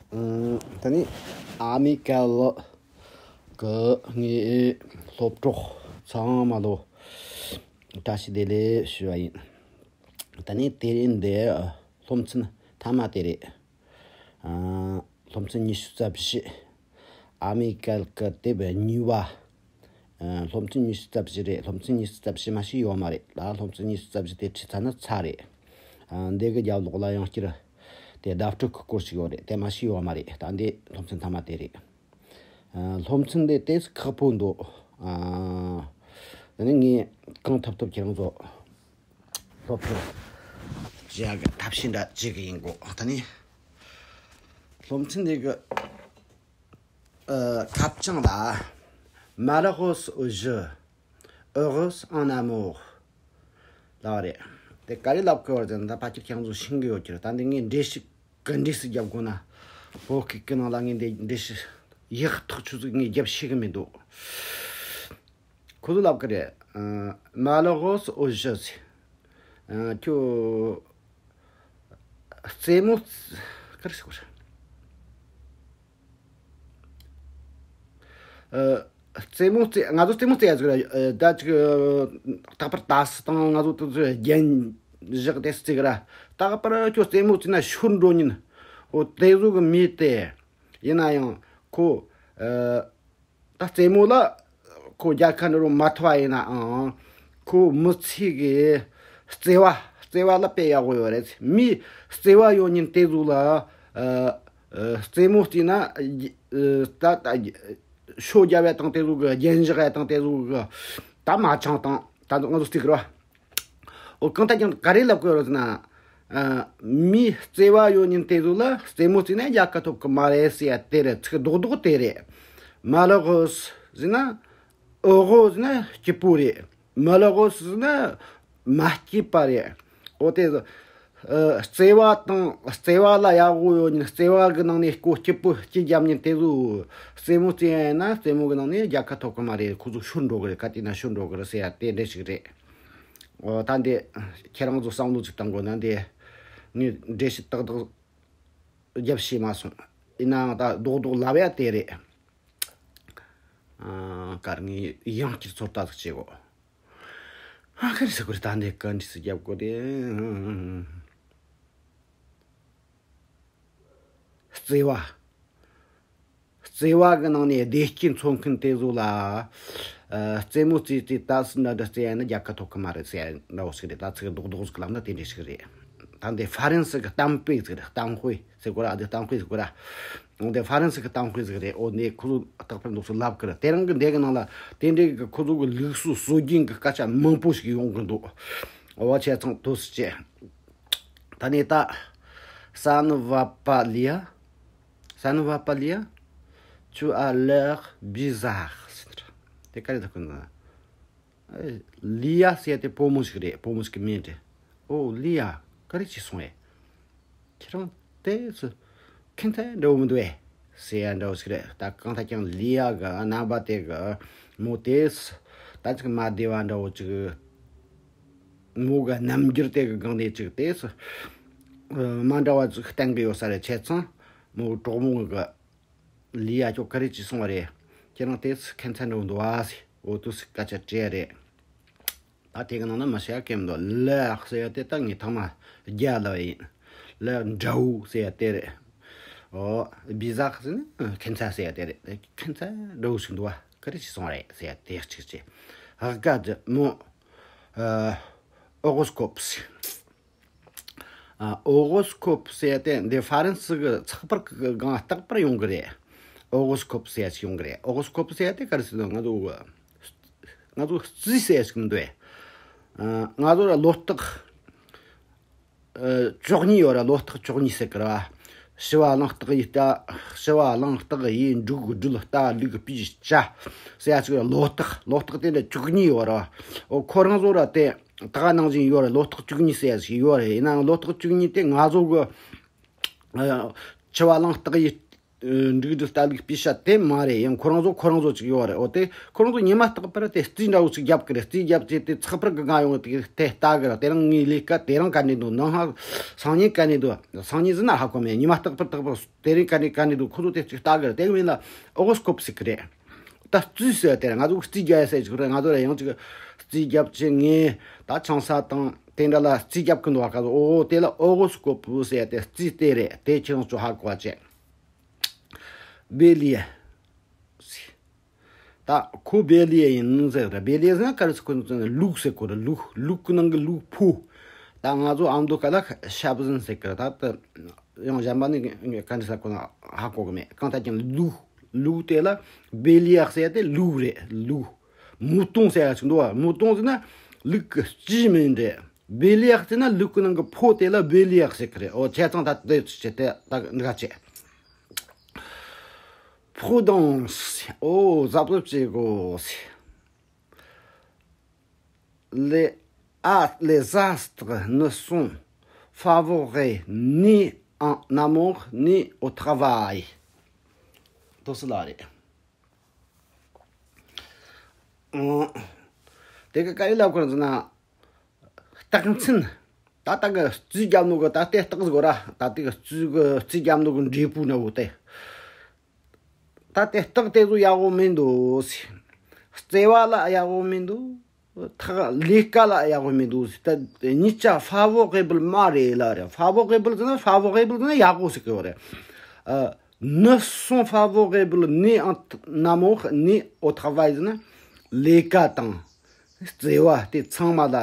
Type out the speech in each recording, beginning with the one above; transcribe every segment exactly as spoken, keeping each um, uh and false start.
ཨང་། ད་ནི་ཨ་མི་ཀལ་གི་ངའི་སློབ་གྲོགས་ཚང་མ་ལོ་བཀྲ་ཤིས་བདེ་ལེགས་ཞུ་བ་ཡིན། ད་ནི་དེ་རིང་འདི་སློབ་ཚན་མཐའ་མ་དེ་རེད། ཨ། སློབ་ཚན་ཉི་ཤུ་རྩ་བཞི། ཨ་མི་ཀལ་གི་དེབ་གཉིས་པ། ཨ། སློབ་ཚན་ཉི་ཤུ་རྩ་བཞི་རེད། སློབ་ཚན་ཉི་ཤུ་རྩ་བཞི་མ་ཞིག་ཡོད་མ་རེད་ལ། སློབ་ཚན་ཉི་ཤུ་རྩ་བཞི་དེ་ཁྲིད་ཚར་ན་ཚར་རེད། ཨ། འདི་གི་རྒྱབ་ལོགས་ལ་ཡང་བསྐྱར་དེ་བརྡ་སྤྲོད་གི་སྐོར་ཞིག་ཡོད་རེད། དེ་མ་ཞིག་ཡོད་མ་རེད། ད་འདི་སློབ་ཚན་མཐའ་མ་དེ་རེད། ཨ། སློབ་ཚན་འདི་ཏོག་ཙམ་ཁག་པོ་འདུག་ཨ། ད་ནི་ངས་གང་ཐུབ་ཐུབ་ཁྱེད་རང་ཚོ་སློབ་ཚན་བྱེད་ཡག་གི་ཐབས་ཤེས་འདྲ་བྱེད་གི་ཡིན་གོ། ད་ནི་སློབ་ཚན་འདི་གི་ཨ། ཁ་བྱང་ལ། Malheureuse au jeu, heureuse en amour ལབ་རེད། དེ་ག་རེ་ལབ་དགོས་པ་ཟེར་ན། ད་ཕལ་ཆེར་ཁྱེད་རང་ཚོ་ཤེས་ཀྱི་ཡོད་ཀྱི་རེད། ད་འདི་ངས་འགྲེལ་བཤད་ག་འདྲས་སེ་རྒྱབ་དགོས་ན། བོད་སྐད་ཀྱི་ནང་ལ་ངས་འདི་འགྲེལ་བཤད་ཡག་ཐག་ཆོད་ཟིག་ངས་རྒྱབ་ཤེས་གི་མི་འདུག་ཁོ་ཚོ་ལབ་གི་རེད། ཨ། Malheureuse au jeu ཟེར། ཨ། ཁྱོད་རྩེད་མོ་ག་རེ་ཟེར་དགོས་རེད། ཨ། རྩེད་མོ་རྩེ། ང་ཚོ་རྩེད་མོ་རྩེ་ཡ་ཟིག་ར། ཨ། ད་ཅིག་རྟག་པར་ལྟ་ས་དང་ང་ཚོ་དེ་ཚོ་རྒྱན་བཞག་དེ་རྩེ་གི་ར། རྟག་པར་ཁྱོད་རྩེད་མོ་རྩེ་ན་ཤོར་འགྲོ་ཉིན། འོ་དེ་ཚོ་གི་མི་དེ་ཡིན་ན་ཡང་ཁོ། ཨ། ད་རྩེད་མོ་ལ་ཁོ་རྒྱལ་ཁ་འདྲ་རུང་མ་ཐོབ་པ་ཡིན་ནའང་། ཁོ་མི་ཚེ་གི་བརྩེ་བ། བརྩེ་བ་ལ་དཔེ་ཡག་པོ་ཡོད་རེད། མིའི་བརྩེ་བ་ཡོད་ཉིན་དེ་ཚོ་ལ། ཨ། ཨ། རྩེད་མོ་རྩེས་ན། ཨ། ད་ད་ཤོ་རྒྱབ་ཡ་དང་དེ་ཚོ་གི་རྒྱན་བཞག་ཡ་དང་དེ་ཚོ་གི་ད་མ་ཆང་དང་ད་ང་ཚོ་རྩེ་གི་ར། འོ་གང་ལྟར་ཀྱང་ག་རེ་ལབ་དགོས་རེད་ཟེར་ན། ཨ། མིའི་བརྩེ་བ་ཡོད་ཉིན་དེ་ཚོ་ལ་རྩེད་མོ་རྩེས་ན་རྒྱལ་ཁ་ཐོབ་གི་མ་རེད་ཟེར་ཡ་དེ་རེད། ཚིག་རྡོག་རྡོག་དེ་རེད། Malheureuse ཟེར་ན། Heureux ཟེར་ན་སྐྱིད་པོ་རེད། Malheureuse ཟེར་ན་མ་སྐྱིད་པ་རེད། འོ་དེ། ཨ། བརྩེ་བ་དང་བརྩེ་བ་ལ་ཡག་པོ་ཡོད་ཉིན། བརྩེ་བ་གི་ནང་ནས་ཁོ་སྐྱིད་པོ་སྐྱིད་རྒྱབ་ཉིན་དེ་ཚོ་རྩེད་མོ་རྩེ་ཡ་ཡིན་ན་རྩེད་མོ་གི་ནང་ནས་རྒྱལ་ཁ་ཐོབ་གི་མ་རེད། ཁོ་ཚོ་ཤོར་འགྲོ་གི་རེད། ག་དུས་ན་ཤོར་འགྲོ་གི་རེད་ཟེར་ཡ་དེ་འདྲ་ཞིག་རེད། འོ་ད་འདི་ཁྱེད་རང་ཚོ་བསམ་བློ་ཅིག་བཏང་དགོས་ན། འདི་ངས་འགྲེལ་བཤད་ཏག་ཏག་རྒྱབ་ཤེས་མ་སོང་། ཡིན་ནའང་ད་རྡོག་རྡོག་ལབ་ཡ་དེ་རེད། ཨ། གར་ངས་ཡང་བསྐྱར་ཚོད་ལྟ་ཟིག་བྱེད་དགོས། ཨ། ག་རེ་ཟེར་དགོས་རེད། ད་འདི་ག་འདྲ་ཟིག་རྒྱབ་དགོས་རེད། བརྩེ་བ། བརྩེ་བ་གི་ནང་ནས་བདེ་སྐྱིད་འཚོལ་མཁན་དེ་ཚོ་ལ། ཨ། རྩེད་མོ་རྩེ་རྩེ་ད་སུ་འདྲ་འདྲ་རྩེ་ཡ་ན་རྒྱལ་ཁ་ཐོབ་གི་མ་རེད་ཟེར་ཡ་འདྲ་བོ་ཞིག་རེད། ད་ཚིག་རྡོག་རྡོག་ཟིག་ལབ་ན་དེ་འདྲ་ཞིག་རེད། ད་འདི་ཧྥ་རན་སི་གི་གཏམ་དཔེ་ཟིག་རེད། གཏམ་དཔེ་ཟེར་དགོས་ར། འདི་གཏམ་དཔེ་ཟེར་དགོས་ར། འོ་འདི་ཧྥ་རན་སི་གི་གཏམ་དཔེ་ཟིག་རེད། འོ་འདི་ཁོ་ཚོ་རྟག་པར་འདུག་སེ་ལབ་གི་རེད། དེ་རིང་གི་འདི་གི་ནང་ལ་དེ་འདྲའི་གི་ཁོ་ཚོ་གི་ལུགས་སྲོལ་སྲོལ་རྒྱུན་གི་སྐད་ཆ་མང་པོ་ཞིག་ཡོང་གི་འདུག་འོ་བྱས་ཙང་དུ་སུ་བྱས། ད་ནི་ད། Ça ne va pas, Lia. Ça ne va pas, Lia. Tu as l'air bizarre. དེ་ག་རེ་ད་གོ་ན། ཨེ། ལི་ཡ་ཟེར་དེ་བུ་མོ་ཞིག་རེད། བུ་མོ་ཞིག་གི་མིང་རེད། ཨོ་ལི་ཡ། ག་རེ་བྱས་སོང་ཨེ། ཁྱེད་རང་དེ་ཚོ་ཁྱད་མཚར་འདྲ་བོ་མི་འདུག་ཨེ། ཟེར་ཡ་འདྲ་བོ་ཞིག་རེད། ད་གང་ལྟར་ཀྱང་ལི་ཡ་གི་རྣམ་པ་དེ་གི་མོ་དེ་ད་ཅིག་མ་བདེ་བ་འདྲ་བོ་ཅིག་མོ་གི་རྣམ་འགྱུར་དེ་གི་སྒང་ནས་ཅིག་དེ་ཚོ་མ་འདྲ་བ་ཅིག་བསྟན་གི་ཡོད་ས་རེད། བྱས་ཙང་མོ་གྲོགས་མོ་གི་ལི་ཡ་ཁྱོད་ག་རེ་བྱས་སོང་བ་རེད། ཁྱེད་རང་དེ་ཚོ་ཁྱད་མཚར་འདྲ་བོ་འདུག་ཨ་ཟེར། འོ་དུ་སི་སྐད་ཆ་དྲིས་རེད། ད་དེ་གི་ནང་ན་མི་ཤེས་ཡ་གང་མི་འདུག་ལགས་ཟེར་ཡ་དེ་ད་ངས་ཐོག་མ་རྒྱ་ལབ་ཡིན། ལགས་འདྲ་བོ་ཟེར་ཡ་དེ་རེད། ཨོ་བི་ཟ་ཟེར་ན་ཁྱད་མཚར་ཟེར་ཡ་དེ་རེད། ཁྱད་མཚར་འདྲ་བོ་ཞིག་འདུག་ཨ། ག་རེ་བྱས་སོང་རེད་ཟེར་ཡ་དེ་གཅིག་བྱས། ཧ་ག་ཇི་མོ། ཨོ་གོ་སི་ཀོབ་ཟེར། ཨ། ཨོ་གོ་སི་ཀོབ་ཟེར་ཡ་དེ་འདི་ཧྥ་རན་སི་གི་ཚགས་པར་གི་སྒང་རྟག་པར་ཡོང་གི་རེད། ཨོ་གོ་སི་ཀོབ་ཟེར་ཡ་ཞིག་ཡོང་གི་རེད། ཨོ་གོ་སི་ཀོབ་ཟེར་ཡ་དེ་ག་རེ་ཟེར་ན་ང་ཚོ་ང་ཚོ་རྩིས་ཟེར་ཡ་ཞིག་མི་འདུག་ཨེ། ཨ། ང་ཚོ་ལ་ལོ་རྟགས་ཨ་བཅུ་གཉིས་ཡོད་ར། ལོ་རྟགས་བཅུ་གཉིས་ཟེར་གི་ར། བྱི་བ་གླང་སྟག་ཡོས་རྟ། བྱི་བ་གླང་སྟག་ཡོས་འབྲུག་སྦྲུལ་རྟ་ལུག་སྤུས་སྤྱ་ཟེར་ཡ་ཞིག་ལོ་རྟགས། ལོ་རྟགས་དེ་འདྲ་བཅུ་གཉིས་ཡོད་ར། ཨོ་ཁོ་རང་ཚོ་ར་དེ། ད་ག་ནང་བཞིན་ཡོད་རེད། ལོ་རྟགས་བཅུ་གཉིས་ཟེར་ཡ་ཞིག་ཡོད་རེད། ཡིན་ནའང་ལོ་རྟགས་བཅུ་གཉིས་དེ་ང་ཚོ་གི་ཨ་བྱི་བ་གླང་སྟག་ཡོས་ འབྲུག་སྒྲ་ལྟ་ལུགས་པའི་ཤ་དེ་མ་རེད། ཡང་ཁོ་རང་ཚོ་ཁོ་རང་ཚོ་ཅིག་ཡོད་རེད། འོ་དེ་ཁོ་རང་ཚོ་ཉི་མ་རྟག་པར་དེ་རྩིས་འདྲ་བོ་ཅིག་རྒྱབ་ཀི་རེད། རྩིས་རྒྱབ་ཅེས་དེ་ཚགས་པར་གི་སྒང་ཡོང་དེ་དེ་ལྟ་གི་རེད། དེ་རིང་ངའི་ལས་ཀ་དེ་རིང་ག་འདྲ་འདུག་ནང་ཧ་སང་ཉིན་ག་འདྲ་འདུག་སང་ཉིན་ཟིན་ན་ཧ་གོ་མེད། ཉི་མ་རྟག་པར་རྟག་པར་དེ་རིང་ག་འདྲ་ག་འདྲ་འདུག་ཁོ་ཚོ་དེ་ཅིག་ལྟ་གི་རེད། དེ་གི་མིང་ལ་ཨོ་གོ་སི་ཀོབ་ཟེར་གི་རེད། ད་རྩིས་ཟེར་དེ་རེད། ང་ཚོ་རྩིས་རྒྱག་ཡ་ཟེར་ཅིག་རེད། ང་ཚོ་ར་ཡང་ཅིག་རྩིས་རྒྱབ་ཅེས་ངས་ད་ཆང་ས་དང་དེ་འདྲ་ལ་རྩིས་རྒྱབ་གི་འདུག་བ། ག་ཚོད། ཨོ་དེ་ལ་ཨོ་གོ་སི་ཀོབ་ཟེར་དེ་རྩིས་དེ་རེད། དེ་ཁྱེད་རང་ཚོ་ཧ་གོ་བ་བྱེད། བེ་ལི་ཡ། ད་ཁོ་བེ་ལི་ཡ་ཡིན་ཟེར་ར། བེ་ལི་ཡ་ཟེར་ན་ག་རེ་ཟེར། ཁོ་ཚོ་ལུག་ཟེར་གོ་ར། ལུག་ལུག་གི་ནང་གི་ལུག་ཕོ། ད་ང་ཚོ་ཨ་མདོ་སྐད་ལ་ཤ་བཟན་ཟེར་གི་ར། ད་ད་ཡང་གཞན་པ་ནི་ག་འདྲ་ཟེར་གོ་ན་ཧ་གོ་གི་མེད། གང་ལྟར་ཀྱང་ལུག་ལུག་དེ་ལ་བེ་ལི་ཡ་ཟེར་དེ་ལུག་རེད། ལུག་མུ་ཏོང་ཟེར་ཡ་ཞིག་འདུག་བ། མུ་ཏོང་ཟེར་ན་ལུག་གི་སྤྱི་མིང་རེད། བེ་ལི་ཡག་ཟེར་ན་ལུག་གི་ནང་གི་ཕོ་དེ་ལ་བེ་ལི་ཡག་ཟེར་གི་རེད། ཨོ་བྱས་ཙང་ད་དེ་ཚོ་བྱས་ཏེ་ད་འདི་ག་བྱས། Prudence. ཨོ་གཟབ་གཟབ་བྱེད་དགོས། Les, ah, les astres ne sont favorables ni en amour ni au travail. དོ་སི་ལ་རེད། ཨང་། དེ་ག་ག་རེ་ལབ་དགོས་ཟེར་ན། རྟགས་མཚན། ད་ལྟ་གི་རྩིས་རྒྱབ་ནོ་གི་ད་ལྟའི་རྟགས་ཟིག་གོ་ར། ད་ལྟའི་གི་རྩིས་གི་རྩིས་རྒྱབ་ནོ་གི་འབྲས་བུ་ན་བོ་དེ། ད་ལྟའི་རྟགས་དེ་ཚོ་ཡག་པོ་མི་འདུག་ཟེར། བརྩེ་བ་ལ་ཡག་པོ་མི་འདུག་ཐག་ལས་ཀ་ལ་ཡག་པོ་མི་འདུག་ཟེར། ད་གཉིས་ཆ་favorable མ་རེད་ལ་རེད། Favorable ཟེར་ན་favorable ཟེར་ན་ཡག་པོ་ཟེར་གི་རེད། ཨ། Ne sont favorables ni en amour ni au travail ཟེར་ན་ལས་ཀ་དང་བརྩེ་བ་དེ་ཚང་མ་ལ་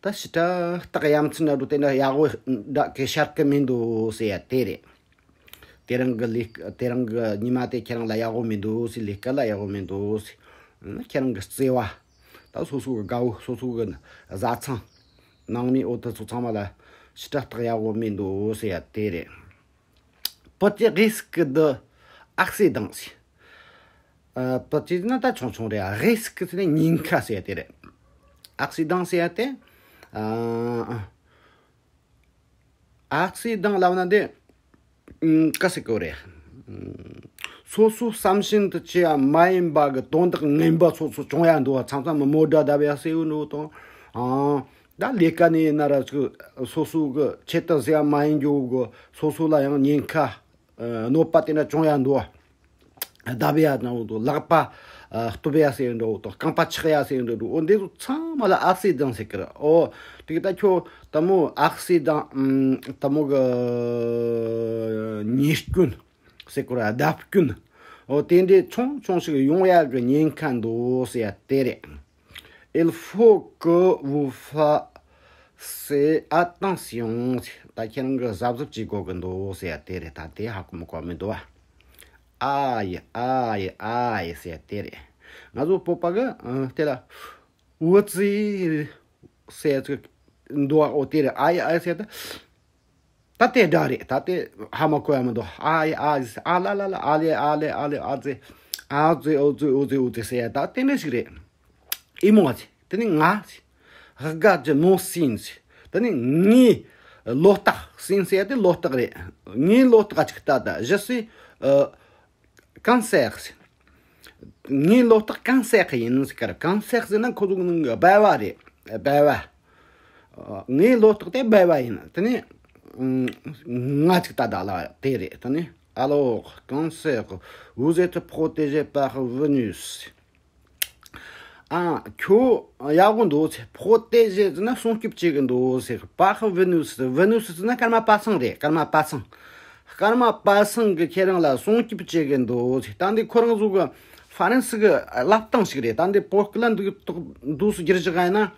ད་ཞེ་དྲག་རྟགས་ཡ་མཚན་ན་འགྲོ་དེ་འདྲ་ཡག་པོ་འདྲ་གི་ཤར་གི་མི་འདུག་ཟེར་ཡ་དེ་རེད། དེ་རིང་གི་ལས་ཀ་དེ་རིང་གི་ཉི་མ་དེ་ཁྱེད་རང་ལ་ཡག་པོ་མི་འདུག་ཟེར། ལས་ཀ་ལ་ཡག་པོ་མི་འདུག་ཟེར། ཁྱེད་རང་གི་བརྩེ་བ། ད་སོ་སོ་གི་དགའ་བོ། སོ་སོ་གི་བཟའ་ཚང་། ནང་མི་འོ་དེ་ཚོ་ཚང་མ་ལ་ཞེ་དྲག་རྟགས་ཡག་པོ་མི་འདུག་ཟེར་ཡ་དེ་རེད། Petit risque de accident ཟེར། ཨ། petit ཟེར་ན་ད་ཆུང་ཆུང་རེད། Risque ཟེར་ན་ཉེན་ཁ་ཟེར་ཡ་དེ་རེད། Accident ཟེར་ཡ་དེ། ཨ། Accident ལབ་ན་དེ། ཨུམ། ག་ཟེར་གོ་རེད། ཨུམ། སོ་སོ་བསམ་བཞིན་དུ་བྱེད་ཡ་མ་ཡིན་པ་གི་དོན་དག་ངན་པ་སོ་སོ་བྱུང་ཡ་འདུག་བ། མཚམས་མཚམས་མོ་ཊ་བརྡབ་ཡ་ཟེར་གི་འདུག་དང་། ཨ། ད་ལས་ཀ་ནས་ཡིན་ན་ར་ཅིག་སོ་སོ་གི་ཆེད་དུ་ཟེར་ཡ་མ་ཡིན་རྒྱུ་གི་སོ་སོ་ལ་ཡང་ཉེན་ཁ། ཨ། གནོད་པ་དེ་འདྲ་བྱུང་ཡ་འདུག་བ། བརྡབ་ཡ་འདྲ་བོ་དང་། ལག་པ། ཨ། གཏུབ་ཡ་ཟེར་འདྲ་བོ་དང་། རྐང་པ་ཆག་ཡ་ཟེར་འདྲ་བོ། འོ་འདི་ཚོ་ཚང་མ་ལ་accident ཟེར་གི་རེད། ཨོ། དེ་གི་ད་ཁྱོད་དེ་མོ་accident ཨུམ། དེ་མོ་གི་ཉེས་སྐྱོན་ཟེར་གི་རེད། བརྡབ་སྐྱོན། ཨོ་དེ་འདྲའི་ཆུང་ཆུང་ཞིག་ཡོང་ཡ་གི་ཉེན་ཁ་འདུག་ཟེར་ཡ་དེ་རེད། Il faut que vous fassiez attention. ད་ཁྱེད་རང་གིས་གཟབ་གཟབ་བྱེད་དགོས་ཀྱི་འདུག་ཟེར་ཡ་དེ་རེད། ད་དེ་ཧ་གོ་མི་གོ་མི་འདུག་བ། Aïe, aïe, aïe ཟེར་ཡ་དེ་རེད། ང་ཚོ་བོད་པ་གི་ཨ་དེ་ལ་འུ་ཙི་ཟེར་ཡ་ཅིག་འདུག་བ། འོ་དེ་རེད། Aïe, aïe ཟེར་ཡ་དེ། ད་དེ་འདྲ་རེད། ད་དེ་ཧ་མ་གོ་ཡ་མི་འདུག་ཨ་ཡེ་ཨ་ཡེ་ཨ་ལ་ལ་ལ། ཨ་ལེ་ཨ་ལེ་ཨ་ལེ་ཨ་ཙེ། ཨ་ཙེ་ཨོ་ཙེ་ཨོ་ཙེ་ཨོ་ཙེ་ཟེར་ཡ་ད་དེ་འདྲ་ཞིག་རེད། ཨི་མོ་ཨ་ཙེ། དེ་ནི་ང་ཨ་ཙེ། Regarde mon signe ཟེར། དེ་ནི་ངའི་ལོ་རྟགས། Signe ཟེར་ཡ་དེ་ལོ་རྟགས་རེད། ངའི་ལོ་རྟགས་ཅིག་ལྟ་ད། Je suis ཨ། Cancer ཟེར། ངའི་ལོ་རྟགས་Cancer ཡིན་ཟེར་གི་རེད། Cancer ཟེར་ན་ཁོ་ཚོ་ནང་གི་སྦལ་བ་རེད། སྦལ་བ། ངའི་ལོ་རྟགས་དེ་སྦལ་བ་ཡིན། དེ་ནས་ང་ཅིག་ལྟ་ད་ལ་དེ་རེད། དེ་ནས། Alors, Cancer, vous êtes protégé par Vénus. ཨ། ཁྱོད་ཡག་པོ་འདུག་ཟེར། Protégé ཟེར་ན་སྲུང་སྐྱོབ་བྱེད་ཀྱི་འདུག་ཟེར། Par Vénus, Vénus ཟེར་ན་སྐར་མ་པ་སངས་རེད། སྐར་མ་པ་སངས། སྐར་མ་པ་སངས་ཀྱིས་ཁྱེད་རང་ལ་སྲུང་སྐྱོབ་བྱེད་ཀྱི་འདུག་ཟེར། ད་འདི་ཁོ་རང་ཚོ་གི་ཧྥ་རན་སི་གི་བླ་བྲང་ཞིག་རེད། ད་འདི་བོད་སྐད་ལ་འདུག་འདུག་སེ་བསྒྱུར་བཞག་ཡིན་ན།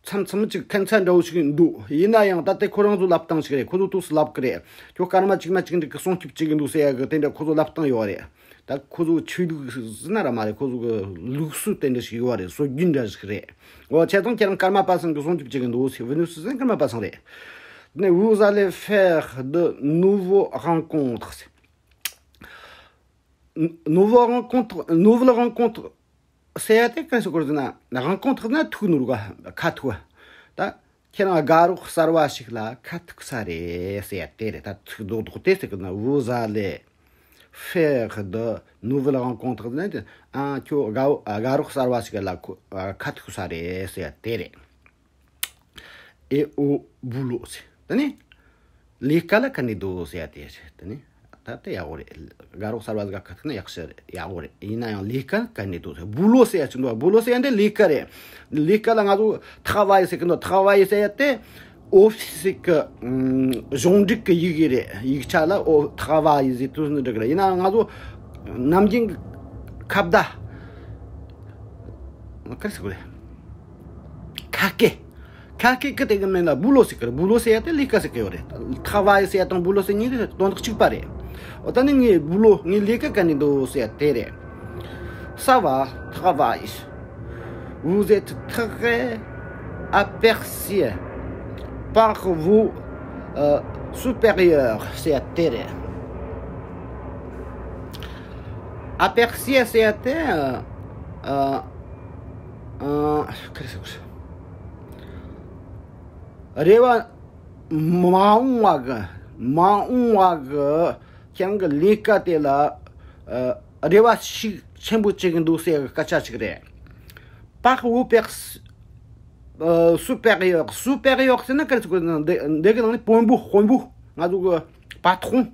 མཚམས་མཚམས་ཅིག་ཁྱད་མཚར་འདྲ་བོ་ཞིག་འདུག་ཡིན་ན་ཡང་ད་ལྟའི་ཁོ་རང་ཚོ་བླ་བྲང་ཞིག་རེད། ཁོ་ཚོ་འདུག་སེ་ལབ་ཀྱི་རེད། ཁྱོད་སྐར་མ་གཅིག་མ་གཅིག་འདྲ་གི་སྲུང་སྐྱོབ་བྱེད་ཀྱི་འདུག་ཟེར་ཡ་གི་དེ་འདྲ་ཁོ་ཚོ་བླ་བྲང་ཡོད་རེད། ད་ཁོ་ཚོ་ཆོས་ལུགས་ཟེར་ན་ར་མ་རེད། ཁོ་ཚོ་གི་ལུགས་སྲོལ་དེ་འདྲ་ཞིག་ཡོད་རེད། སྲོལ་རྒྱུན་འདྲ་ཞིག་རེད། འོ་བྱས་ཙང་ཁྱེད་རང་སྐར་མ་པ་སངས་ཀྱིས་སྲུང་སྐྱོབ་བྱེད་ཀྱི་འདུག་ཟེར། Vénus ཟེར་ན་སྐར་མ་པ་སངས་རེད། ནས། Vous allez faire de nouveaux rencontres. Nouveau rencontre, nouvelle rencontre ཟེར་ཡ་དེ་ག་རེ་ཟེར་དགོས་རེད་ཟེར་ན། Rencontre ན་ཐུག་ནོ་རེད་ག་ཁ་ཐུག་ད། ཁྱེད་རང་དགའ་རོགས་གསར་བ་ཞིག་ལ་ཁ་ཐུག་ས་རེད་ཟེར་ཡ་དེ་རེད། ད་ཚིག་རྡོག་རྡོག་དེ་ཟེར་གི་ན། Vous allez faire de nouvelles rencontres ནི། ཨ། ཁྱོད་དགའ་དགའ་རོགས་གསར་བ་ཞིག་ལ་ཁོ་ཁ་ཐུག་ས་རེད་ཟེར་ཡ་དེ་རེད། Et au boulot ཟེར། དེ་ནི་ལས་ཀ་ལ་ག་ནས་འདུག་ཟེར་ཡ་དེ་རེད། དེ་ནི་ད་དེ་ཡག་པོ་རེད། དགའ་རོགས་གསར་བ་ཟིག་ག་ཁ་ཐུག་ན་ཡག་ཤོས་རེད། ཡག་པོ་རེད། ཡིན་ན་ཡང་ལས་ཀ་ག་ནས་འདུག་ཟེར། Boulot ཟེར་ཡ་ཅིག་འདུག Boulot ཟེར་ཡ་འདི་ལས་ཀ་རེད། ལས་ཀ་ལ་ང་ཚོ་travail ཟེར་གི་འདུག Travail ཟེར་ཡ་དེ་office གི་ཨམ་གཞུང་འབྲེལ་གི་ཡི་གེ་རེད། ཡིག་ཆ་ལ་ཨོ་travail ཟེར་དུས་ནི་འགྲིག་གི་རེད། ཡིན་ན་ང་ཚོ་ནམ་རྒྱུན་གི་ཁ་བརྡ། ག་རེ་ཟེར་དགོས་རེད། ཁ་སྐད། ཁ་སྐད་གི་དེ་གི་མིང་ལ་Boulot ཟེར་གི་རེད། Boulot ཟེར་ཡ་དེ་ལས་ཀ་ཟེར་གི་ཡོད་རེད། Travail ཟེར་ཡ་དང་Boulot ཟེར་གཉིས་དེ་དོན་དག་གཅིག་པ་རེད། འོ་ད་ནི་ངའི་Boulot། ངའི་ལས་ཀ་ག་ནས་འདུག་ཟེར་ཡ་དེ་རེད། Ça va, travail. Vous êtes très apprécié par vos supérieurs ཟེར་ཡ་དེ་རེད། Apprécié ཟེར་ཡ་དེ། ཨ། ཨ། ག་རེ་ཟེར་དགོས་རེད། རེ་བ་མ་འོངས་པ་གི། མ་འོངས་པ་གི་ཁྱེད་རང་གི་ལས་ཀ་དེ་ལ་ཨ་རེ་བ་ཤུགས་ཆེན་པོ་བྱེད་གི་འདུག་ཟེར་གི་སྐད་ཆ་ཞིག་རེད། Par vos supérieurs, supérieurs ཟེར་ན་ག་རེ་ཟེར་དགོས་རེད། འདི་འདི་གི་ནང་ནས་དཔོན་པོ། དཔོན་པོ། ང་ཚོ་གི་patron།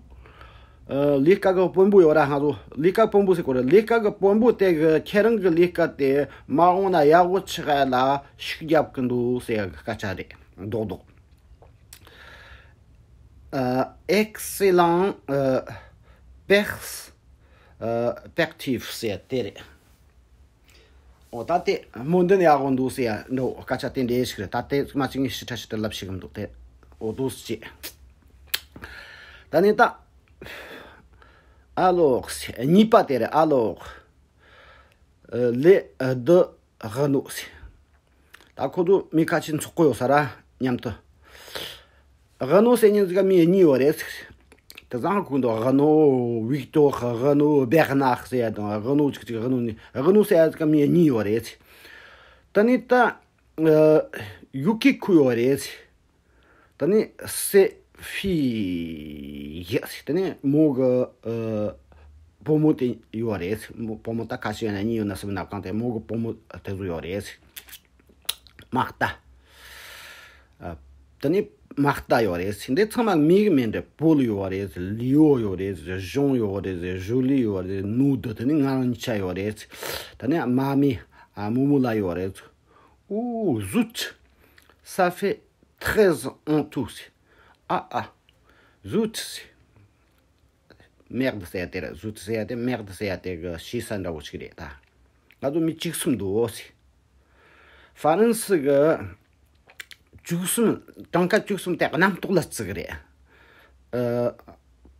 ལས་ཀ་གི་དཔོན་པོ་ཡོད་ར། ང་ཚོ་ལས་ཀ་དཔོན་པོ་ཟེར་གོ་ར། ལས་ཀ་གི་དཔོན་པོ་དེ་གི་ཁྱེད་རང་གི་ལས་ཀ་དེ་མ་འོངས་ན་ཡག་པོ་ཆགས་ཡ་ལ་ཤུགས་རྒྱབ་གི་འདུག་ཟེར་གི་སྐད་ཆ་རེད། རྡོག་རྡོག Excellent perspective ཟེར་དེ་རེད། འོ་ད་དེ་སྨོན་འདུན་ཡག་པོ་འདུག་ཟེར་ཡ་འདྲ་བོ་སྐད་ཆ་དེ་འདྲ་ཞིག་རེད། ད་དེ་མ་གཅིག་ངས་ཞིབ་ཕྲ་ཞིབ་ཕྲ་ལབ་ཤེས་གི་མི་འདུག་དེ་འོ་འདུག་ཟེར་བྱས། ད་ནི་ད། Alors གཉིས་པ་དེ་རེད། Alors les deux Renault ཟེར། ད་ཁོ་ཚོ་མི་ཁ་ཤས་འཚོགས་གི་ཡོད་ས་ར། མཉམ་དུ། Renault ཟེར་མཁན་ཟིག་ག་མི་གཉིས་ཡོད་རེད་ཟེར། དེ་ཚང་གོ་འདུག Renault Victor, Renault Bernard ཟེར་ཡ་དང་། Renault གཅིག་གཅིག Renault གཉིས། Renault ཟེར་ཡ་ཟིག་ག་མི་གཉིས་ཡོད་རེད་ཟེར། ད་ནི་ད་ཨ་Yukiko ཡོད་རེད་ཟེར། ད་ནི་ses filles ཟེར། ད་ནི་མོ་གི་ཨ་བུ་མོ་དེ་ཡོད་རེད་ཟེར། མོ་བུ་མོ་ད་ཁ་ཤས་ཡོད་ན་གཉིས་ཡོད་ན་གསུམ་ཡོད་ན་གང་། དེ་མོ་གི་བུ་མོ་དེ་ཚོ་ཡོད་རེད་ཟེར། Martha། ཨ། དེ་ནས་Martha ཡོད་རེད། འདི་ཚང་མ་མི་གི་མིང་རེད། Paul ཡོད་རེད། Leo ཡོད་རེད། Jean ཡོད་རེད། Julie ཡོད་རེད། Nous deux དེ་ནས་ང་རང་གཉིས་ཆ་ཡོད་རེད། དེ་ནས་མ་མི། ཨ། མོ་མོ་ལ་ཡོད་རེད། Oh zut, ça fait treize en tout ཟེར། ཨ་ཨ། Zut ཟེར། Merde ཟེར་ཡ་དེ་རེད། Zut ཟེར་ཡ་དེ། Merde ཟེར་ཡ་དེ་གི་ཤེས་ས་འདྲ་བོ་ཞིག་རེད་ད། ང་ཚོ་མི་བཅུ་གསུམ་འདུག་ཟེར། ཧྥ་རན་སི་གི་བཅུ་གསུམ། གྲངས་ཀ་བཅུ་གསུམ་དེ་གནམ་ཐོག་ལ་བརྩི་གི་རེད། ཨ།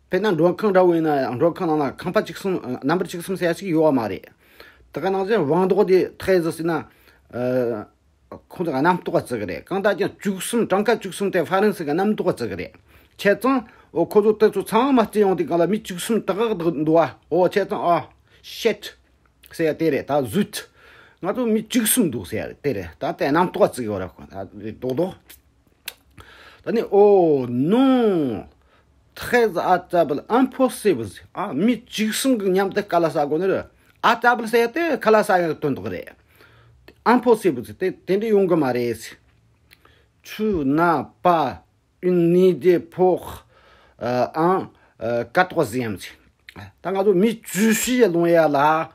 དཔེར་ན་མགྲོན་ཁང་འདྲ་བོ་ཡིན་ན་ཡང་མགྲོན་ཁང་ནང་ན་ཁང་པ་བཅུ་གསུམ། ནམ་བར་བཅུ་གསུམ་ཟེར་ཡ་ཞིག་ཡོད་པ་མ་རེད། དེ་ག་ནང་བཞིན་vendredi treize ཟེར་ན། ཨ། ཁོང་ཚོ་གནམ་ཐོག་བརྩི་གི་རེད། གང་ལྟར་ཀྱང་བཅུ་གསུམ། གྲངས་ཀ་བཅུ་གསུམ་དེ་ཧྥ་རན་སི་གི་གནམ་ཐོག་བརྩི་གི་རེད། བྱས་ཙང་འོ་ཁོ་ཚོ་དེ་ཚོ་ཚང་མ་བརྩི་ཡོང་དུས་སྒང་ལ་མི་བཅུ་གསུམ་དག་དག་འདུག་བ། འོ་བྱས་ཙང་ཨ། Shit ཟེར་ཡ་དེ་རེད། ད་zut། ང་ཚོ་མི་བཅུ་གསུམ་འདུག་ཟེར་ཡ་དེ་རེད། ད་དེ་གནམ་ཐོག་བརྩི་གི་ཡོད་རེད་ཁོ། ད་རྡོག་རྡོག་ད་ནི། Oh non, treize à table, impossible ཟེར། ཨ། མི་བཅུ་གསུམ་གི་མཉམ་དུ་ཁ་ལག་ཟ་དགོས་ནི་རེད། À table ཟེར་ཡ་དེ་ཁ་ལག་ཟ་ཡ་གི་དོན་དག་རེད། Impossible ཟེར། དེ་དེ་འདྲ་ཡོང་གི་མ་རེད་ཟེར། Tu n'as pas une idée pour, euh, un, euh, quatorzième ཟེར། ད་ང་ཚོ་མི་བཅུ་བཞི་ལོངས་ཡ་ལ། ཨ།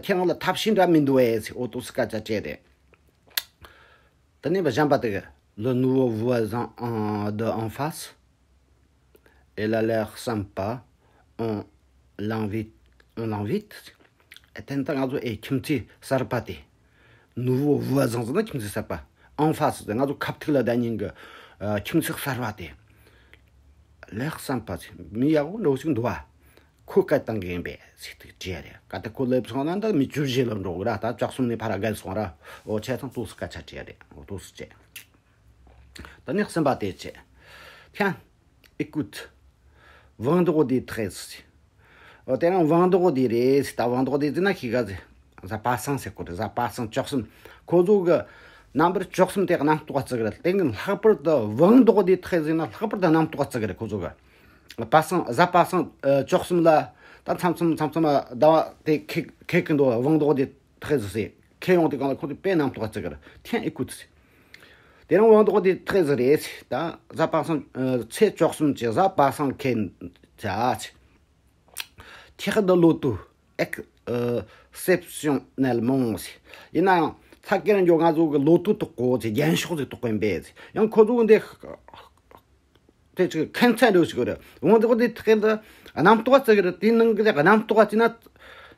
ཁྱེད་རང་ལ་ཐབས་ཤེས་འདྲ་མི་འདུག་ཨེ་ཟེར། འོ་འདུག་སེ་སྐད་ཆ་དྲིས་རེད། དེ་ནས་གཞན་པ་དེ་གི། Le nouveau voisin en- de en face, il a l'air sympa, on l'invite, on l'invite. དེ་ནས་ད་ང་ཚོ་ཨེ་ཁྱིམ་མཚེས་གསར་པ་དེ། Nouveau voisin ཟེར་ན་ཁྱིམ་མཚེས་གསར་པ། En face ཟེར་ང་ཚོ་ཁ་ཐུག་ལ་བསྡད་མཁན་གི། ཨ། ཁྱིམ་མཚེས་གསར་པ་དེ། L'air sympa ཟེར། མི་ཡག་པོ་འདྲ་བོ་ཞིག་འདུག་བ། ཁོ་སྐད་བཏང་གི་ཡིན་པས་ཟེར་དེ་དྲིས་ཡ་རེད། གལ་ཏེ་ཁོ་སླེབས་སོང་ན་ད་མི་བཅུ་བཞི་ལ་འགྲོ་གི་ར། ད་བཅུ་གསུམ་ནས་ཕར་བརྒལ་སོང་ར། འོ་བྱས་ཙང་འདུག་སེ་སྐད་ཆ་དྲིས་ཡ་རེད། འོ་འདུག་སེ་བྱས། ད་ནི་གསུམ་པ་དེ་བྱས། Tiens, écoute, vendredi treize ཟེར། འོ་དེ་རིང་vendredi རེད་ཟེར། ད་vendredi ཟེར་ན་ཤེས་ག་ཟེར། གཟའ་པ་སངས་ཟེར་གོ་རེད། གཟའ་པ་སངས་བཅུ་གསུམ། ཁོ་ཚོ་གི་ རྣམ་པར་དཔྱོད་གསུམ་དེ་རྣམ་རྟོག་པ་བརྩི་གི་རེད། དེ་གི་ལྷག་པར་དུ་བང་མདོག་དེ་ཐག་ཟིན་ན་ལྷག་པར་དུ་རྣམ་རྟོག་པ་བརྩི་གི་རེད། ཁོ་ཚོ་གི་པ་སངས་གཟའ་པ་སངས་ཨ་དཔྱོད་གསུམ་ལ་ད་མཚམས་མཚམས་མཚམས་མཚམས་ཟླ་བ་དེ་ཁེ་ཁེ་གི་འདུག་བང་མདོག་དེ་ཐག་ཟིན་སེ་ཁེ་ཡོང་དེ་གང་ལ་ཁོ་ཚོ་དཔེ་རྣམ་རྟོག་པ་བརྩི་གི་རེད། ཐེན་ཨི་ཁུ་ཚི་དེ་རང་བང་མདོག་དེ་ཐག་ཟིན་རེད། ད་གཟའ་པ་སངས་ཨ་ཚེས་དཔྱོད་གསུམ་གྱི་གཟའ་པ་སངས་ཁེ་ཚ་ཚེ། ཐེག་དུ་ལོ་ཏུ་ཨེག་སེབ་ཤོ་ནེལ་མོང་ཟེར། ཡིན་ནའང་ས་ཀེར་འཇོག་ང་ཚོ་གི་ལོ་ཏུ་དུ་གོ་ཚེ་རྒྱན་ཤོག་ཚེ་དུ་གོན་པས་ཟེར། ཡང་ཁོ་ཚོ་འདི་དེ་ཅིག་ཁན་ཚན་འགྲོ་ཞིག་རེད། འོང་དུ་དེ་ཐེག་དུ་རྣམ་རྟོག་ཚེ་གི་རེད། དེ་ནང་གི་རྣམ་རྟོག་ཚེ་ན་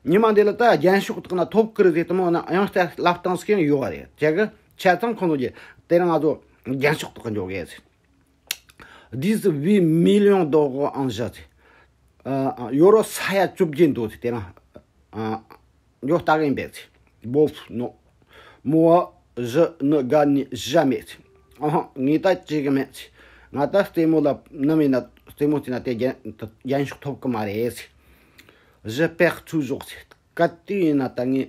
ཉི་མ་འདི་ལ་ད་རྒྱན་ཤོག་དག་ན་ཐོབ་ཀི་རེད་ཟེར། དུ་མོ་ན་ཡང་ལྟ་ལབ་སྟངས་ཤིག་ཡོད་རེད། ཅེ་གི་ཆ་ཚང་ཁོ་ཚོ་གི་དེ་རང་ང་ཚོ་རྒྱན་ཤོག་དག་འཇོག་གི་ཟེར། Dix-huit millions d'euros en jeu. ཡོ་རོ་ས་ཡ་བཅོ་བརྒྱད་འདུག་ཟེར། དེ་རང་ཡོ་ལྟ་གིན་པས་ཟེར། Bof, non. Moi, je ne gagne jamais ཟེར། ཨ་ཧ། ངས་ད་བྱེད་གི་མེད་ཟེར། ང་ད་རྩེད་མོ་ལ་ནམ་ཡིན་ན་རྩེད་མོ་བྱས་ན་དེ་རྒྱན་རྒྱན་ཤོག་ཐོབ་གི་མ་རེད་ཟེར། Je perds toujours ཟེར། ག་དུས་ཡིན་ན་ད་ངས་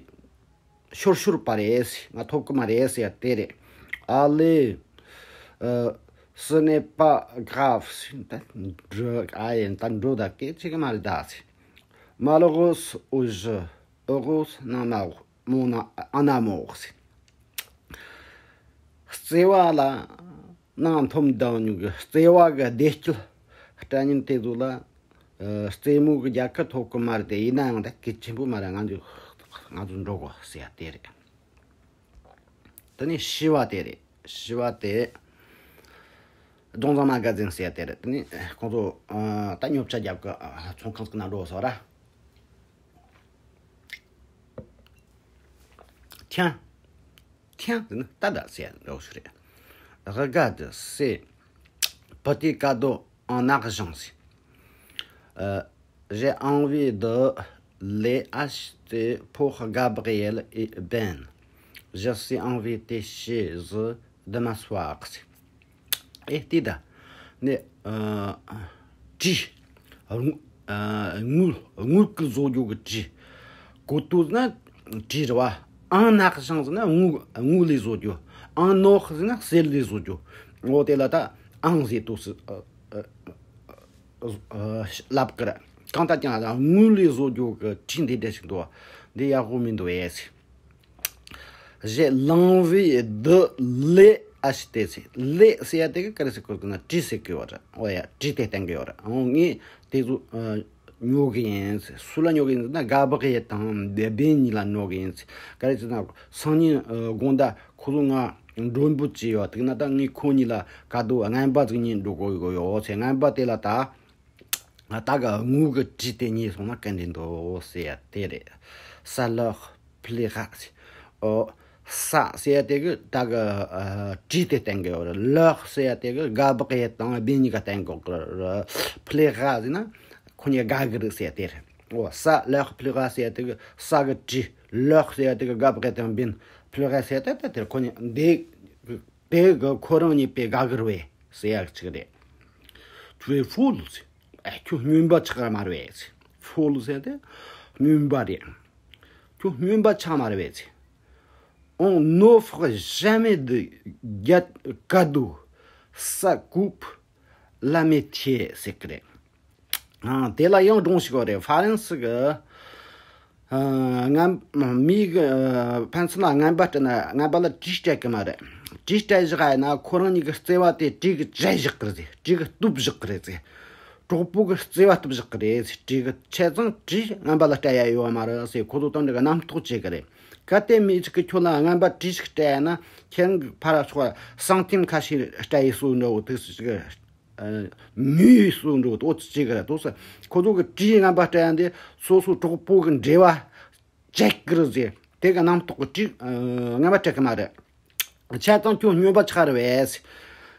ཤོར་ཤོར་པ་རེད་ཟེར། ང་ཐོབ་གི་མ་རེད་ཟེར་ཡ་དེ་རེད། Allez, euh, ce n'est pas grave ཟེར། ད་འགྲོ་ཨ་ཡིན་ད་འགྲོ་ད་སྐད་ཆ་གི་མ་རེད་ད་ཟེར། Malheureuse au jeu, heureuse en amour, mon a- en amour ཟེར། བརྩེ་བ་ལ་ནང་འཐོམ་ལྡང་མྱོང་གི་བརྩེ་བ་གི་བདེ་སྐྱིད་སྤྲད་ཉིན་དེ་ཚོ་ལ། ཨ། རྩེད་མོ་གི་རྒྱལ་ཁ་ཐོབ་གི་མ་རེད་དེ། ཡིན་ན་ཡང་ད་གལ་ཆེན་པོ་མ་རེད། ང་ཚོ་ང་ཚོ་འགྲོ་དགོས་ཟེར་ཡ་དེ་རེད། དེ་ནས་བཞི་བ་དེ་རེད། བཞི་བ་དེ་ལྡོང་རྫོང་མ་ག་ཟིན་ཟེར་ཡ་དེ་རེད། དེ་ནས་ཁོང་ཚོ་ཨ་ད་ཉོ་ཆ་རྒྱབ་གི་ཨ་ཚོང་ཁང་ཟིག་ན་འགྲོ་སོང་ར། Tiens, tiens, ད་ད་ཟེར་འགྲོ་ཞིག་རེད། Regarde ces petits cadeaux en argent. Euh, j'ai envie de les acheter pour Gabriel et Ben. Je suis invité chez eux demain soir. ཨེ་ལྟོས་དང་། ནི་ཨ་གྲི། དངུལ་ཨ་དངུལ་དངུལ་གི་བཟོ་རྒྱུ་གི་གྲི། གོ་ཏུ་ཟེར་ན་གྲི་རེད་བ། ཨང་ནག་ཞང་ཟེར་ན་དངུལ་དངུལ་ལས་བཟོ་རྒྱུ། ཨང་ནོག་ཟེར་ན་གསེར་ལས་བཟོ་རྒྱུ། འོ་དེ་ལ་ད་ཨང་ཟེར་དུ་སི་ཨ་ཨ་ཨ་ལབ་ཀི་ར། གང་ལྟར་ཀྱང་ད་དངུལ་ལས་བཟོ་རྒྱུ་གི་གྲི་འདི་འདྲ་ཞིག་འདུག་བ། འདི་ཡག་པོ་མི་འདུག་ཨེ་ཟེར། J'ai l'envie de les acheter ཟེར། les ཟེར་ཡ་དེ་གི་ག་རེ་ཟེར་གོ་གི་ན་གྲི་ཟེར་གི་ཡོད་རེད། འོ་ཡ་གྲི་དེ་བསྟན་གི་ཡོད་རེད། འོ་ངས་དེ་ཚོ་ཨ་ཉོ་གི་ཡིན་ཟེར། སུ་ལ་ཉོ་གི་ཡིན་ཟེར་ན་ག་བག་ཡེ་དང་བེ་བེ་གཉིས་ལ་ཉོ་གི་ཡིན་ཟེར། ག་རེ་ཟེར་ན་སང་ཉིན་ཨ་དགོང་དག་ཁོ་ཚོ་ང་མགྲོན་འབོད་བྱས་ཡོད། དེ་ན་ད་ངས་ཁོ་གཉིས་ལ་ག་དུ་རྔན་པ་ཟིག་ཉོས་འགྲོ་དགོས་ཡོད་ཟེར། རྔན་པ་དེ་ལ་ད། ང་ད་ག་དངུལ་གི་གྲི་དེ་ཉོས་སོང་ན་ག་འདྲ་འདུག་ཟེར་ཡ་དེ་རེད། Ça leur plaira ཟེར། ཨོ། ça ཟེར་ཡ་དེ་གི་ད་ག་ཨ་གྲི་དེ་བསྟན་གི་ཡོད་རེད། leur ཟེར་ཡ་དེ་གི་ག་བག་ཡེ་དང་བེ་གཉིས་ཀ་བསྟན་གོ་གི་རེད། plaira ཟེར་ན་ཁོ་གཉིས་དགའ་གི་རེད་ཟེར་ཡ་དེ་རེད། ཨོ། ça leur plaira ཟེར་ཡ་དེ་གི་ça གི་གྲི། leur ཟེར་ཡ་དེ་གི་ག་བག་ཡེ་དང་བེ་plaira ཟེར་ཡ་དེ་ད་དེ་རེད། ཁོ་གཉིས་འདི་དེ་གི་ཁོ་རང་གཉིས་དཔེ་དགའ་གི་རེད་ཟེར་ཡ་ཅིག་རེད། Tu es folle ཟེར། ཨ་ཁྱོད་སྨྱོན་པ་ཆགས་མ་རེད་པས། Folle ཟེར་ཏེ་སྨྱོན་པ་རེད། ཁྱོད་སྨྱོན་པ་ཆགས་མ་རེད་པས། On n'offre jamais de gâ- cadeau, ça coupe l'amitié ཟེར་གི་རེད། ཨ་དེ་ལ་ཡང་སྒྲུང་ཞིག་ཡོད་རེད། ཧྥ་རན་སི་གི་ཨ་རྔན་མི་གི་ཨ་ཕན་ཚུན་ལ་རྔན་པ་སྤྲད་ན་རྔན་པ་ལ་གྲི་སྤྲད་གི་མ་རེད། གྲི་སྤྲད་བཞག་ཡིན་ན་ཁོ་རང་གཉིས་ཀྱི་བརྩེ་བ་དེ་གྲི་གིས་བཅད་བཞག་གི་རེད་ཟེར། གྲི་གིས་གཏུབ་བཞག་གི་རེད་ཟེར། གྲོགས་པོ་གི་བརྩེ་བ་གཏུབ་བཞག་གི་རེད་ཟེར། གྲི་གིས་བཅད་ཙང་གྲི་རྔན་པ་ལ་སྤྲད་ཡ་ཡོད་མ་རེད་ཟེར། ཁོ་ཚོ་དང་འདྲ་གི་རྣམ་རྟོག་བྱེད་གི་རེད། གལ་ཏེ་མི་གཅིག་གིས་ཁྱོད་ལ་རྔན་པ་གྲི་ཞིག་སྤྲད་ཡ་ན་ཁྱེད་རང་གི་ཕར་ཕྱོགས་སང་ཐིམ་ཁ་ཤས་སྤྲད་ཡི་སོ་འདྲ་བོ་དུས་སུ་ཞིག་མྱུལ་སོང་འགྲོ་དོ་ཅི་ག་ར་དོ་ས། ཁོ་ཚོ་གི་གྲི་རྔན་པ་སྤྲད་ཡ་འདི་སོ་སོ་གྲོགས་པོ་གི་འབྲེལ་བ་བཅད་གི་རེད་ཟེར། དེ་གི་རྣམ་རྟོག་གི་གྲི་རྔན་པ་སྤྲད་གི་མ་རེད། བྱས་ཙང་ཁྱོད་སྨྱོན་པ་ཆགས་རེད་པས།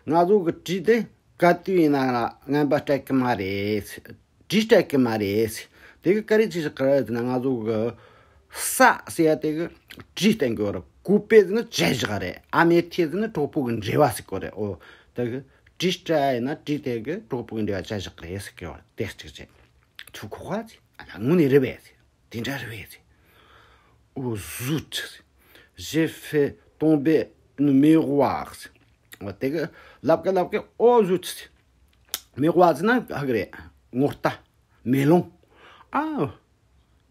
ང་ཚོ་གི་གྲི་དེ་ག་དུས་ཡིན་ན་རྔན་པ་སྤྲད་གི་མ་རེད། གྲི་སྤྲད་གི་མ་རེད། དེ་གི་ག་རེ་ཅི་ཞིག་གི་རེད་ཟེར་ན་ང་ཚོ་གི་ས་ཟེར་ཡ་དེ་གི་གྲི་བསྟན་གི་ཡོད་རེད། ཀུ་པེ་ཟེར་ན་བཅད་བཞག་རེད། ཨ་མེ་ཐེ་ཟེར་ན་གྲོགས་པོ་གི་འབྲེལ་བ་ཟེར་གི་རེད། ཨོ་དེ་གི་གྲི་སྤྲད་ཡིན་ན་གྲི་དེ་གི་གྲོགས་པོ་གི་འབྲེལ་བ་བཅད་བཞག་གི་རེད་ཟེར་གི་ཡོད་རེད། དེ་གཅིག་བྱས། ཁྱོད་ཁོག་པ་ཟེར། ཨ་ལ་དངོས་གནས་རེད་པས་ཟེར། དེ་འདྲ་རེད་པས་ཟེར། Oh zut, j'ai fait tomber miroir. དེ་གི་ལབ་ཀི་ལབ་ཀི་ཨོ་ཟུ་ཚི། miroir ཟེར་ན་ཧ་གི་རེད། ངོ་རྟ། མེ་ལོང་། ཨ།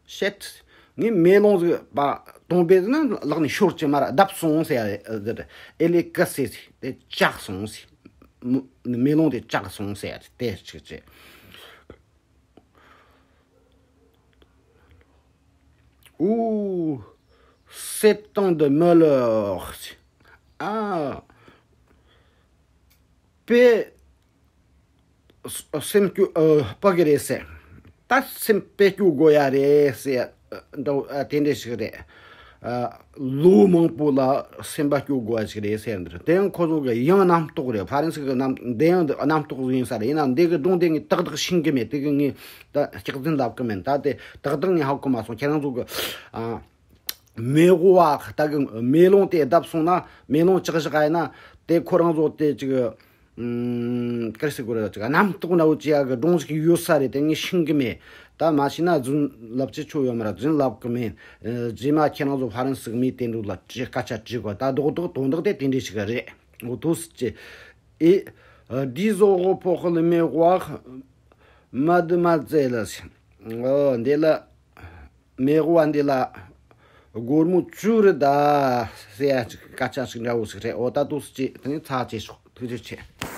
shit. ངས་མེ་ལོང་ཟིག་པ་tomber ཟེར་ན་ལག་ནས་ཤོར་གྱི་མ་ར་བརྡབ་སོང་ཟེར་ཡ་རེད། elle est cassée ཟེར། དེ་བཅག་སོང་ཟེར། མེ་ལོང་དེ་བཅག་སོང་ཟེར་ཡ་རེད། དེ་གཅིག་བྱས། Ouh, sept ans de malheur. ཨ། དཔེ་སེམས་སྐྱོ་ཨ། ཕ་གི་རེད་ཟེར། ད་སེམས་དཔེ་སྐྱོ་དགོས་ཡ་རེད་ཟེར། འདྲ་ཨ། དེ་འདྲ་ཞིག་རེད། ཨ། ལོ་མང་པོ་ལ་སེམས་པ་སྐྱོ་དགོས་ཡ་ཞིག་རེད་ཟེར་འདིར། དེ་ཡང་ཁོ་ཚོ་གི་ཡང་རྣམ་རྟོག་རེད། ཧྥ་རན་སི་གི་རྣམ། དེ་ཡང་རྣམ་རྟོག་ཡིན་ས་རེད། ཡིན་ན་འདི་གི་སྒྲུང་དེ་ངས་ཏག་ཏག་ཤེས་གི་མེད། དེ་གི་ངས་ད་སྐྱག་རྫུན་ལབ་གི་མིན། ད་དེ་ཏག་ཏག་ངས་ཧ་གོ་མ་སོང་། ཁྱེད་རང་ཚོ་གི། ཨ། མེ་འོ་བ་ད་གི་མེ་ལོང་དེ་བརྡབས་སོང་ན། མེ་ལོང་ལྕགས་བཞག་ཡིན་ན། དེ་ཁོ་རང་ཚོ་དེ་ཅིག་ཨུམ། ག་རེ་ཟེར་དགོས་རེད། ཅིག་རྣམ་རྟོག་འདྲ་བོ་ཅིག་ཡ་གི་སྒྲུང་ཞིག་ཡོད་ས་རེད། དེ་ངས་ཤེས་གི་མེད། ད་མ་ཤེས་ན་རྫུན་ལབ་ཅི་ཆོ་ཡོད་མ་ར། རྫུན་ལབ་གི་མེད། ཨ། རྗེས་མ་ཁྱེད་རང་ཚོ་ཧྥ་རན་སི་གི་མི་དེ་འདྲ་ལ་དྲི། སྐད་ཆ་དྲི་དགོས། ད་རྡོག་རྡོག་དོན་དག་དེ་དེ་འདྲ་ཞིག་རེད། འོ་དུ་སི་ཅི། Et dix euros pour le miroir, mademoiselle. ཨོ། འདི་ལ། མེ་འོ་བ་འདི་ལ་སྒོར་མོ་བཅུ་རེད་ད་ཟེར་ཡ་ཅིག་སྐད་ཆ་ཞིག་འདྲ་བོ་ཞིག་རེད། འོ་ད་དུ་སི་ཅི། དེ་ནས་ཚར་བཅད་ཤོག་ཐུགས་རྗེ་ཆེ།